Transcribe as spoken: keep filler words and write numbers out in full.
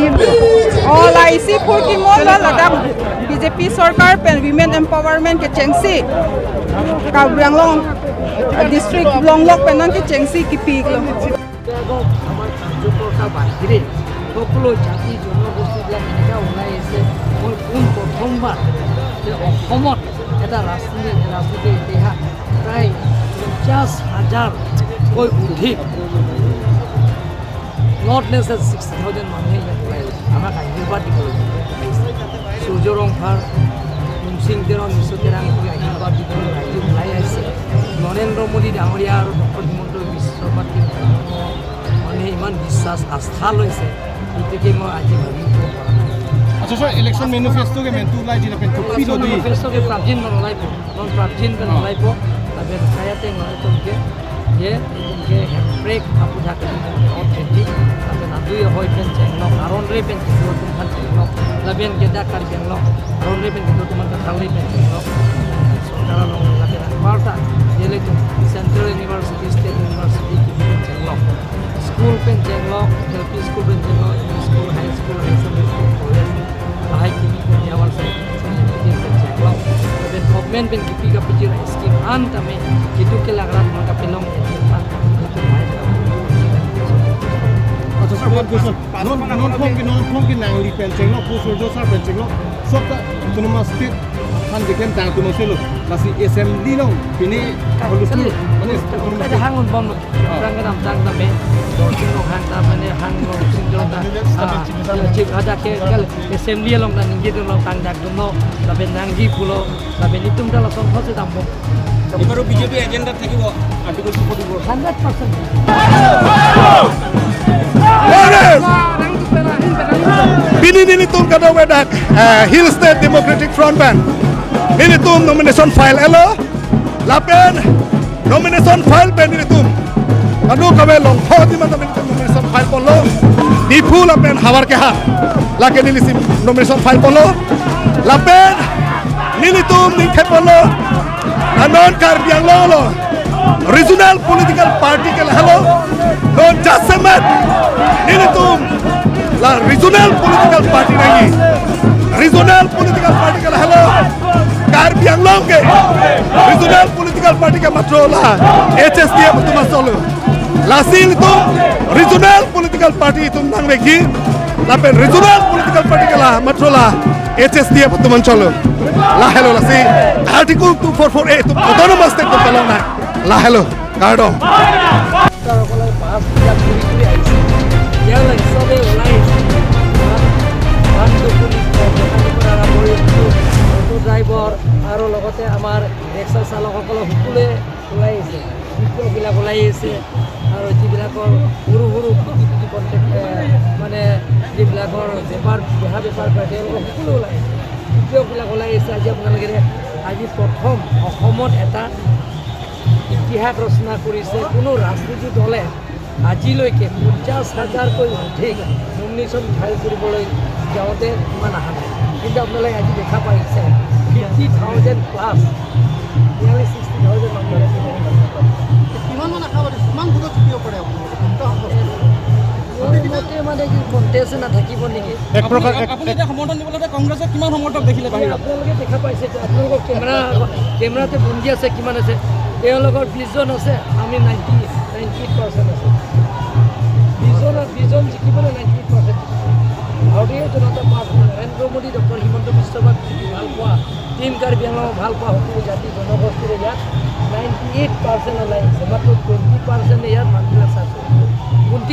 O, la isi phurkimo lo, ladak B J P sorkar pen women empowerment kechengsi Karbi Anglong, uh, district longlok pen nangkechengsi kipiklo. আমাৰ কাৰ্যকৰ্তা বাহিৰে সকলো জাতি জনগোষ্ঠীবিলাক এনেকুৱা ওলাই আছে। মই পোন প্ৰথমবাৰ যে অসমত এটা ৰাজনীতি, ৰাজনীতিৰ ইতিহাস প্ৰায় পঞ্চাছ হাজাৰতকৈ অধিক, not less than sixty thousand মানুহে ইয়াত ওলাই আহিছে, আমাক আশীৰ্বাদ দিবলৈ ওলাই আহিছে। সূৰ্য ৰংফাৰ, মুনচিং তেৰণ, নিশু তেৰাং আশীৰ্বাদ দিবলৈ ৰাইজে ওলাই আহিছে। নৰেন্দ্ৰ মোদী ডাঙৰীয়া আৰু ডক্টৰ হিমন্ত বিশ্ব শৰ্মাত মানুহে ইমান বিশ্বাস, আস্থা লৈছে, গতিকে মই আজি ভাবি ক'ব পৰা নাই। আচ্ছা ছাৰ, ইলেকশ্যন মেনিফেষ্টো কে মেনটো ওলাই দিলে পেন টুপি ইলেকশ্যন নদী। মেনিফেষ্টো কে প্ৰাবজিন নলaipo, non prabjin pen nolaipo, lapen kaya teng nolai tongke, ye, tongke hemprek aphuthak tongke authentic, lapen adui ahoi pen chenglok, aron re pen chenglok, tum phan chenglok, lapen ke dak Karbi Anglok, aron re pen chenglok, tum phan kathal re pen chenglok. Sorkar along lapen anparta, ye le tum Central University, State University, kipi pen chenglok. School pen chenglok, L P school pen chenglok, M E school, high school, higher secondary school, college, lahai kimi pen jawar se, pen chenglok. Lapen government pen kipi kapi jira scheme an tame, itu ke lagrat maka pelong ya, itu lahai. Acha sir, one question. Non, non form ke, non form ke nangli pen chenglok, post order sir pen chenglok, sob ta autonomous state aphan ke pen tang tu maselo. Lasi assembly along pine kalau tu, mane autonomous state. Hang un bom. Orang ke namtang tame, Dorsing Ronghang ta mane hang Dorsing Ronghang ta, ah, chief ada ke kal assembly along ta ningje dun lo tang jak dun lo, lapen nangji pulo, lapen itum ta lason those dam bom. এবাৰো BJP এজেণ্ডাত থাকিব article two forty four. Hundred percent. Pini nelitum kadokave dak, eh, Hill State Democratic Front pen nelitum nomination file elo. Lapen nomination file pen nelitum kadokave longtho adim anta nelitum nomination file ponlo. Diphu lapen Howraghat, lake nelitum nomination file ponlo. Lapen nelitum ningthe ponlo, non Karbi Anglong along regional political party ke lahelo. Non jasemet nelitum la regional political party nangji. Regional political party ke lahelo. Karbi Anglong ke regional political party ke matro la H S D F atum cholo. Lasi nelitum regional political party itum nangvekji, lapen regional political party ke la matro la H S D F atum cholo. Lahelo lasi article two four four A itum autonomous state itum pelong nang. Lahelo, kardom. সকলে বাছ ইয়াত ঘূৰি ঘূৰি আহিছে। ইয়াৰ হিচাপে ওলাই আহিছে। বান, বান দুপুৰি, মেকানিকৰ পৰা আৰম্ভ কৰি অটো ড্ৰাইভাৰ আৰু লগতে আমাৰ ৰিক্সা চালকসকলৰ সকলোৱে ওলাই আহিছে। শিক্ষকবিলাক ওলাই আহিছে আৰু যিবিলাকৰ সৰু সৰু কুটি কুটি কণ্ট্ৰেক্ট, এ, মানে যিবিলাকৰ বেপাৰ, বেহা বেপাৰ কৰে, তেওঁলোকৰ সকলো ওলাই আহিছে। শিক্ষকবিলাক ওলাই আহিছে। আজি আপোনালোকে আজি প্ৰথম অসমত এটা ইতিহাস ৰচনা কৰিছে। কোনো ৰাজনীতি দলে আজিলৈকে পঞ্চাছ হাজাৰতকৈ অধিক নমিনেশ্যন ফাইল কৰিবলৈ যাওঁতে ইমান অহা নাই, কিন্তু আপোনালোকে আজি দেখা পাইছে ফিফটি থাউজেণ্ড প্লাছ, নিয়াৰলি ছিক্সটি থাউজেণ্ড মানুহ। কিমান মান আশাবাদী, কিমান ভোটত জিকিব পাৰে আপোনালোকে? কোনটা সম্ভৱ? মোৰ মতে মানে কি কণ্টেষ্ট নাথাকিব নেকি? এক প্ৰকাৰ, এক, আপুনি এতিয়া সমৰ্থন দিবলৈ কংগ্ৰেছক কিমান সমৰ্থক দেখিলে বাহিৰত? আপোনালোকে দেখা পাইছে যে আপোনালোকৰ কেমেৰা, কেমেৰাতে বন্দী আছে, কিমান আছে? তেওঁলোকৰ বিশ জন আছে, আমি নাইণ্টি, নাইণ্টি এইট পাৰ্চেণ্ট আছে। বিশ জন, বিশ জন জিকিবলৈ নাইণ্টি এইট পাৰ্চেণ্ট। ভাৰতীয় জনতা পাৰ্টি, নৰেন্দ্ৰ মোদী, ডক্টৰ হিমন্ত বিশ্ব শৰ্মাক যদি ভাল পোৱা, টিম কাৰ্বি আংলঙক ভাল পোৱা সকলো জাতি জনগোষ্ঠীৰে ইয়াত নাইণ্টি এইট পাৰ্চেণ্ট ওলাই আহিছে। মাত্ৰ টুৱেণ্টি পাৰ্চেণ্টে ইয়াত মানুহবিলাক চাইছে। কোনটি